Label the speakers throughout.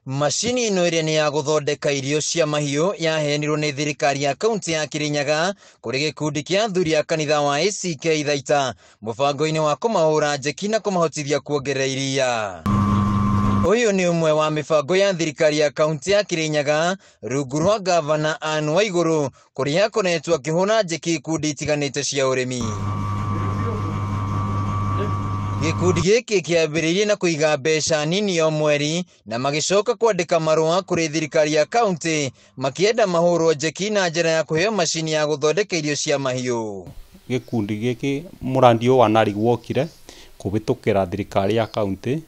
Speaker 1: Macini ĩno ĩrĩa nĩ ya gũthondeka irio cia mahiũ yaheanirwo nĩ thirikari ya kaunti ya Kirinyaga kũrĩ gĩkundi kĩa athuri a kanitha wa ACK Thaita mũbango-inĩ wa kũmahũra njeki na kũmahotithia kuongerera iria. Ũyũ nĩ ũmwe wa mĩbango ya thirikari ya kaunti ya Kirinyaga rungu rwa gavana Anne Waiguru kũrĩa akoretwo akĩhũra njeki ikundi itiganĩte cia ũrĩmi. Gĩkundi gĩkĩ kĩambĩrĩirie na kũiga mbeca nini o mweri na magĩcoka kwandĩka marũa kũrĩ thirikari ya kaunti makĩenda mahũrwo njeki na njĩra ya kũheo macini ya gũthondeka irio cia mahiũ.
Speaker 2: Gĩkundi gĩkĩ mũrandi ũyũ wa NARIG wokire kũhĩtũkĩra thirikari ya kaunti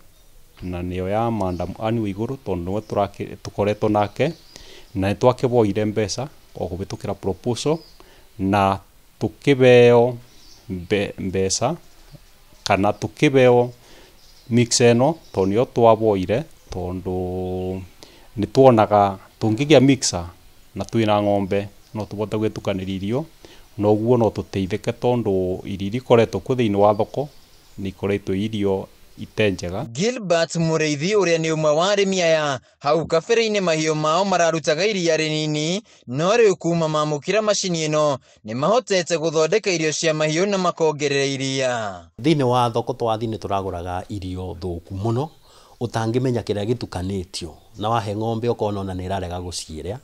Speaker 2: na nĩyo ya Madam Anne Waiguru tondũ nĩwe tũkoretwo nake na nĩtwakĩboire mbeca o kũhĩtũkĩra proposal na tũkĩbeo mbeca kana tukibeo mixer ĩno tondũ nĩyo twaboire tondũ nĩtuonaga tũngĩgĩa mixer na twĩna ng'ombe no tũbote gwĩtukanĩria irio na ũguo no tũteithĩke tondũ irio iria ikoretwo kuo thĩinĩ wa thoko nĩ ikoretwo irio ite njega.
Speaker 1: Gilbert Mũrĩithi ũrĩa nĩ ũmwe wa arĩmi aya hau kabere-inĩ mahiũ mao mararutaga iria rĩnini no rĩu kuma mamũkĩra macini ĩno nĩ mahotete gũthondeka irio cia mahiũ na makongerera iria.
Speaker 3: Thĩinĩ wa thoko twathi nĩ tũragũraga irio thũku mũno ũtangĩmenya kĩrĩa gĩtukanĩtio na wahe ng'ombe ũkona ona nĩ ĩrarega gũciĩrĩa.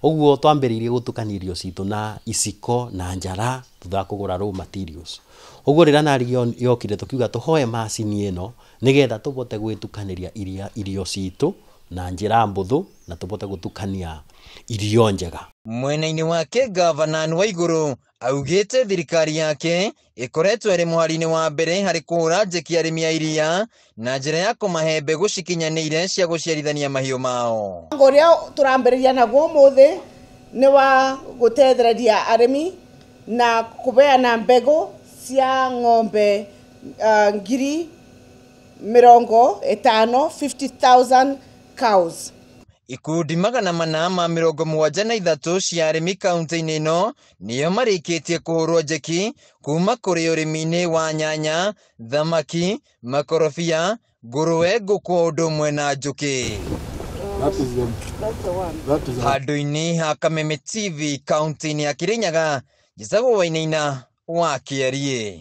Speaker 3: Ũguo twambĩrĩirie gũtukania irio citũ na iciko na njara thutha wa kũgũra raw materials. Ũguo rĩrĩa NARIG yokire tũkiuga tũhoe macini ĩno nĩgetha tũbote gwĩtukanĩria irio citũ na njĩra mbũthũ na tũbote gũtukania irio njega.
Speaker 1: Mwena-inĩ wake gavana Anne Waiguru augĩte thirikari yake ĩkoretwo ĩrĩ mũhari-inĩ wa mbere harĩ kũhũra njeki arĩmi a iria na njĩra ya kũmahe mbegũ cikinyanĩire cia gũciarithania mahiũ mao.
Speaker 4: Mũbango ũrĩa tũrambĩrĩria naguo ũmũthĩ nĩ wa gũtethereria arĩmi na kũbeana mbegũ cia ng'ombe 50,000, 50,000 cows.
Speaker 1: Ikundi 473 cia arĩmi kaunti-inĩ ĩno nĩo marĩkĩtie kũhũrwo njeki kuma kũrĩ ũrĩmi-inĩ wa nyanya, thamaki, makorobia, ngũrũwe, ngũkũ o ũndũ ũmwe na njũkĩ. Handũ-inĩ ha Kameme TV kaunti-inĩ ya Kirinyaga, njĩtagwo Wainaina wa Kĩariĩ.